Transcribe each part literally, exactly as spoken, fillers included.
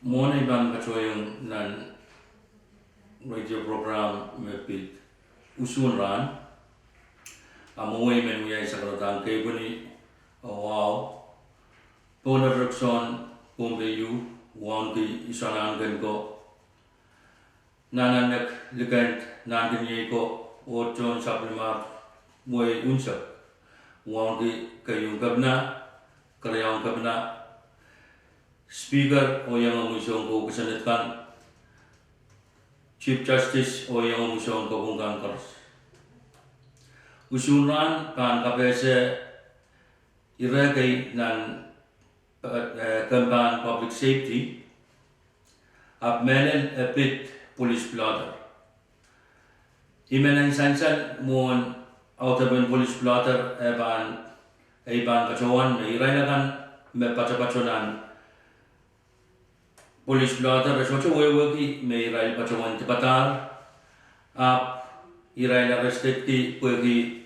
Mwohn ei pahn patohiong nan radio program me pid usun rahn, a mwowei men wiawi sakaradahn keipweni, oh wahu, Boner Erickson, Pohnpei, wauneki isoanahn ken ko, Nananek Likend, nahnken iei ko, oh tohn sapwellimar wehi unsek, wauneki keieun kepina, keriaun kepina, Speaker oh iangahki mwomwen sounkopwung kosonned kan, Chief Justice oh iangahki mwomwen sounkopwung kan koaros. Usun rahn pahn kapehse ire kei nan, eh, kempahn public safety, ahpw mehlel e pid police blotter. I men en sansal mwohn audepen police blotter e pahn, ei pahn patohwan me irail akan me patopato nan police blotter e sohte wehwehki me irail patohwan dipadahr, ahpw irail arrestedki pwehki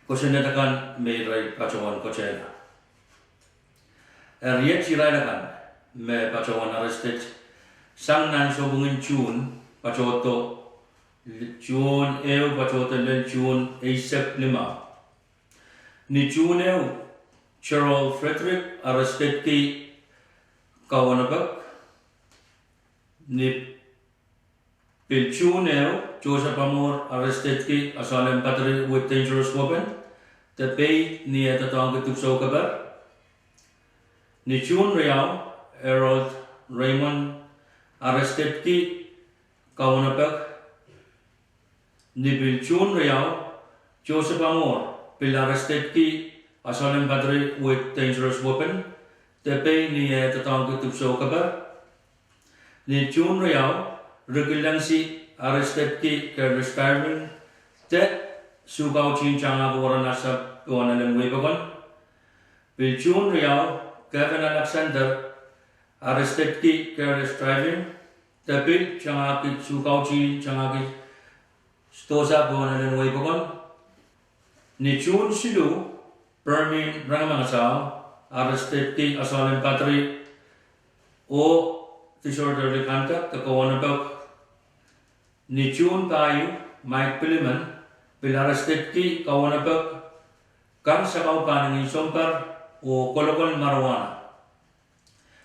kosonned akan me irail patohwan kotehla. Eri iet irail akan me patohwan arrested sang nan sounpwongin Suhn, patohdo Suhn ehu, patohdo lel Suhn eisek limau. Ni Suhn ehu, Gerald Frederick arrestedki Kawanapek. Ni pil Suhn ehu, Joseph Amor arrestedki assault and battery with dangerous weapon, de peid ni eh doadoahngki dipwisou keper. Ni Suhn riau, Harold Raymond arrestedki Kawanapek. Ni pil Suhn riau, Joseph Amor pil arrestedki assault and battery with dangerous weapon, de peid ni eh doadoahngki dipwisou keper. Ni Suhn riau, Ricky Langsie arrestedki careless driving, de suhkautin tangahki waran ansapw pohn elen wehi pokon. Pil Suhn riau, Kevin Alexander arrestedki careless driving, de pil tangahki suhkautin tangahki sidohsa pohn elen wehi pokon. Ni Suhn siluh, Permin Rengmangasau arrestedki assault and battery oh disorderly conduct de kawanopek. Ni Suhn pahieu, Mike Piliman pil arrestedki kawanopek, kang sakau pahningin sounpar, oh kolokol marijuana.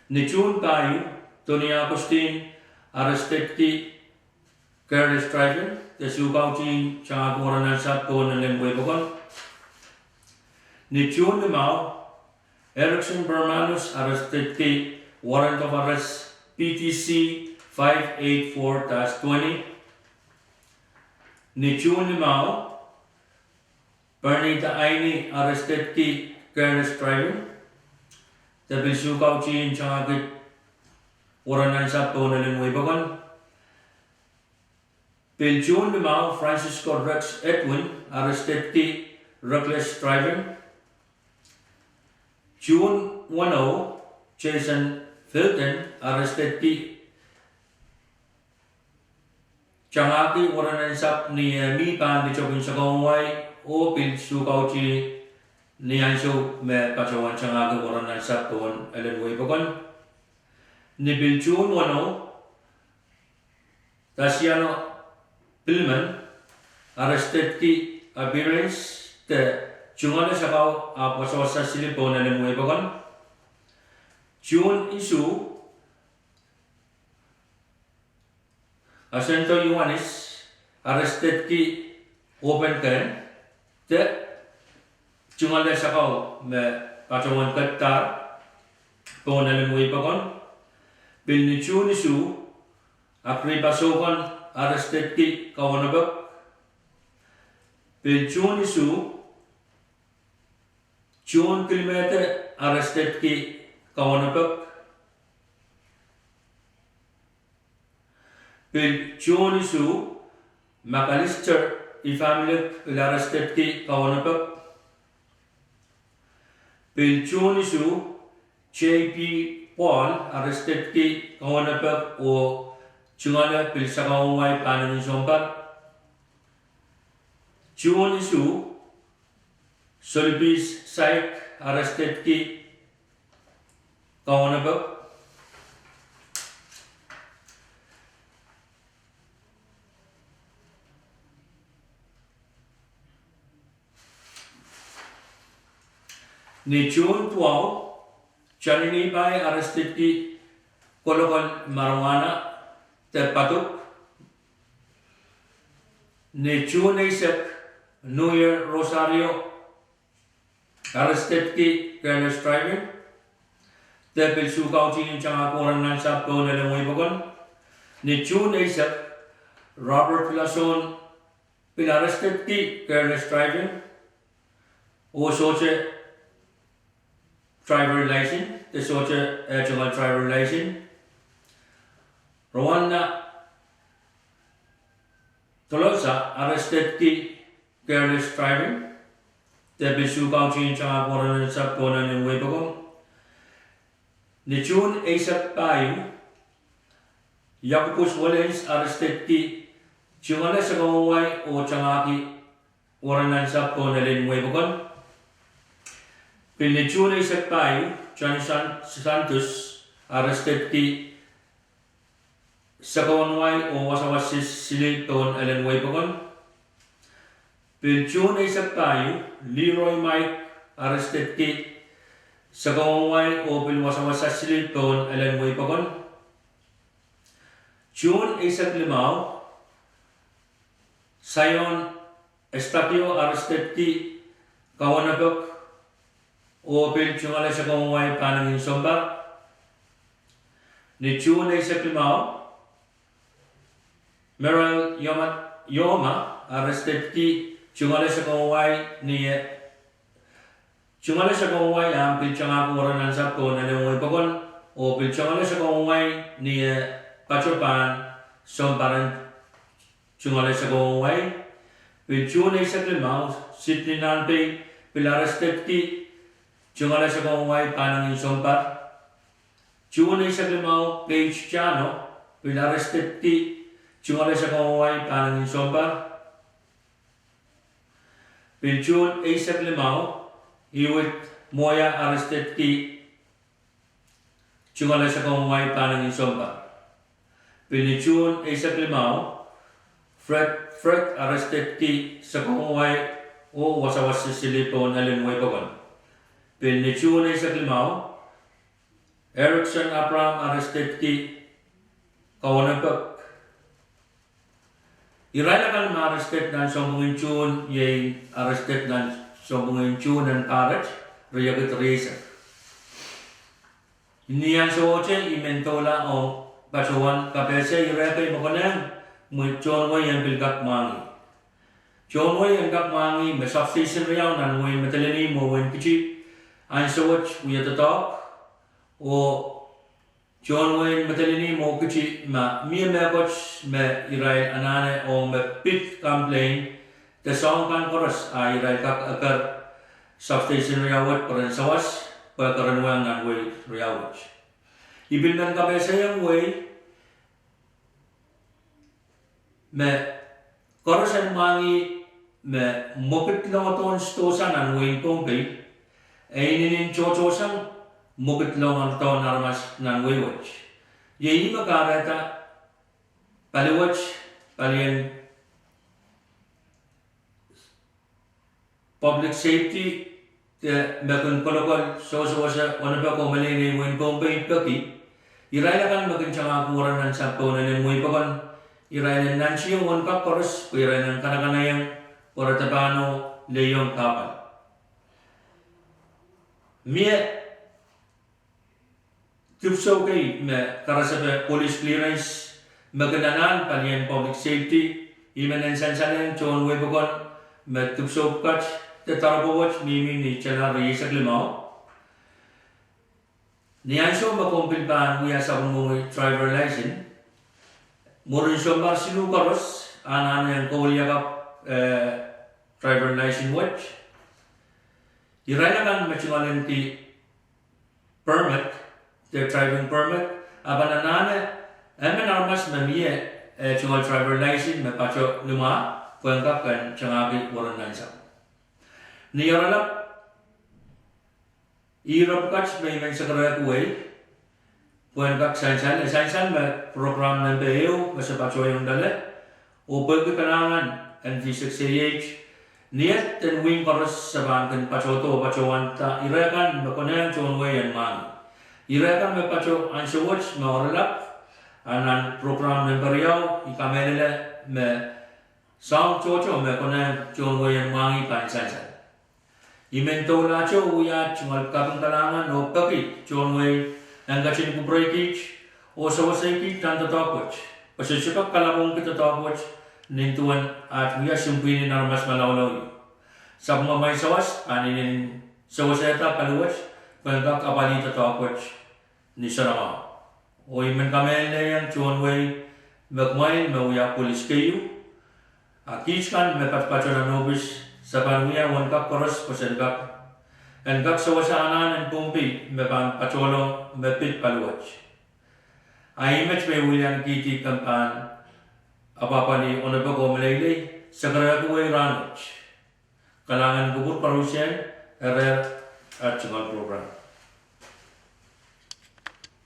Ni Suhn pahieu, Tony Augustine arrestedki careless driving de suhkautin tangahki waran ansapw pohn elen wehi pokon. Ni Suhn limau, Erickson Bermanus arrestedki warrant of arrest B T C five eight four dash twenty. Ni Suhn limau, Bernita Aini arrestedki careless driving, de pil suhkautin tangahki waran ansapw pohn elen wehi pokon. Pil Suhn limau, Francisco Rex Edwin arrestedki reckless driving. Suhn weneu, Jason Filton arrestedki tangahki waran ansapw ni eh mi pahn ni topin sakau wai, oh pil suhkautin ni ansou me patohwan tangahki waran ansapw pohn elen wehi pokon. Ni pil Suhn weneu, Tasiano Piliman arrestedki appearance de tungoale sakau ahpw wasawasa sili pohn elen wehi pokon. Suhn isuh, Asento Ioanis arrestedki open kehn de tungoale sakau me patohwan kadahr pohn elen wehi pokon. Pil ni Suhn isuh, Akripa Soukon arrestedki kawanopek. Pil Suhn isuh, Suhn Kilimede arrestedki kawanopek. Pil Suhn isuh, McAllister Ifamilik pil arrestedki kawanopek. Pil Suhn isuh, J P Paul arrestedki kawanopek oh tungoale pil sakau wai pahningin sounpar. Suhn isuh, Solipis Saik arrestedki kawanopek. Ni June duwau, Johnny Nipai arrestedki kolokol marijuana de paduk. Ni June eisek, New Year Rosario arrestedki careless driving de pil sukautih tangahki waran nan sahpw pohn elen wehi pokon. Ni June eisek, Robert Lason pil arrestedki careless driving oh sohte driver license, de sohte eh tungoal driver license. Rwanda Tolosa arrestedki careless driving de pil sukautih tangahki waran nan sahpw pohn elen wehi pokon. Ni June eisek pahieu, Jacobus Wollens arrestedki tungoale sakau wai oh tangahki waran nan sahpw pohn elen wehi pokon. Pil ni June eisek pahieu, Johnny San- Santos arrestedki sakau wai oh wasawas sili pohn elen wehi pokon. Pil June eisek pahieu, Leroy Mike arrestedki sakau wai oh pil wasawas sili pohn elen wehi pokon. June eisek limau, Zion Estacio arrestedki kawanepek oh pil tungoale sakau wai pahnangin sounpar. Ni June eisek limau, Merel Yoma, Yoma arrestedki tungoale sakau wai ni eh tungoale sakau wai ahpw pil tangahki waran nan sahpw pohn elen wehi pokon, oh pil tungoale sakau wai ni eh pato pahn sounpar en tungoale sakau wai. Pil June eisek limau, Sydney Nanpei pil arrestedki tungoale sakau wai pahnangin sounpar. June eisek limau, Paige Chano pil arrestedki tungoale sakau wai pahnangin sounpar. Pil June eisek limau, Iwit Moya arrestedki tungoale sakau wai pahnangin sounpar. Pil ni June eisek limau, Fred Fred arrestedki sakau wai oh wasawas sili pohn elen wehi pokon. Pil ni June eisek limau, Erickson Abraham arrestedki kawanepek. Irail akan me arrested nan sounpwongin June, iei arrested nan sounpwongin June en pahr et, riekid rieisek. Ni ansowohte I men doula ong patohwan kapehse ire kei me konehng mwi tohn wehi en pil kak mwahngih. Tohn wehi en kak mwahngih me substation riau nan wehin Madolenihmw oh wehin Kitti ansou wet wia doadoahk, oh tohn wehin Madolenihmw oh Kitti ma mie mehkot me irail anahne ong me pid complain de soahng kan koaros a irail kak eker substation riau wet pwe ren sawas pwe keren wehi nan wehi riau wet. I pil men kapehsehiong wehi me koaros en mwahngih me mwekid loangedohn sidohsa nan wehin Pohnpei, e inenen tohtohsang mwekid loangedohn aramas nan wehi wet. Iei ih me kahrehda pali wet, palien public safety, de me kin kolokol sewesewese onopek oh meleilei wehin Pohnpei peki, irail akan me kin tangahki waran nan sahpw pohn elen wehi pokon, irail en nantihong wehi kak koaros pwe irail en kanakanaiong pwe re dapahno lehiong kahpwal. Mie dipwisou kei me karasepe police clearance me kin anahn palien public safety, I men sansalehng tohn wehi pokon me dipwisou pwukat de doaropwe wet mihmi ni tala rieisek limau. Ni ansou me komw pil pahn wia sapwellimomwi driver license, mwurin sounpar siluh koaros anahne en kawiliakapw eh driver license wet. Irail akan me tungoalenki permit, de driving permit, a pahn anahne emen aramas me mie eh tungoal driver license me pato limwah pwehn kak ken tangahki waran nan sahpw. Ni oaralap, ire pwukat me I men sekerehki wehi pwehn kak sansal, e sansal me program nempe ehu me se patohiong loale, oh pwehki kalahngan en V six A H, Ni et en wehin koaros se pahn kin patohdo oh patohwanda ire kan me konehng tohn wehi en mwahngih. Ire kan me patoh ansou wet me oaralap, a nan program nempe riau, I kamehlele me soahng tohto me konehng tohn wehi en mwahngih pahn sansal. I men doulahte wia tungoal kaping kalahngan oh peki tohn wehi en ketin kupwurei kiht oh sewesei kiht nan doadoahk wet, pwe se sohte kak kalapwongki doadoahk wet nin duwen at wia simpwihn en aramas malaulau ieu. Sapwellimamwail sawas pahn inenen sewesehda paliwet pwe en kak apwalih doadoahk wet ni soanamwahu. Oh I men kamehlelehiong tohn wehi me kumwail me wia pwilis keieu, a kiht kan me patopato nan ohpis, se pahn wia uwen kak koaros pwe sen kak, en kak sewese anahn en Pohnpei me pahn patohlong me pid paliwet. A I met me I wiliankihdi komw pahn apwapwalih onopek oh meleilei, se kerehki wehi rahnwet. Kalahngan en kupwur koaruhsie, ere, at tungoal program.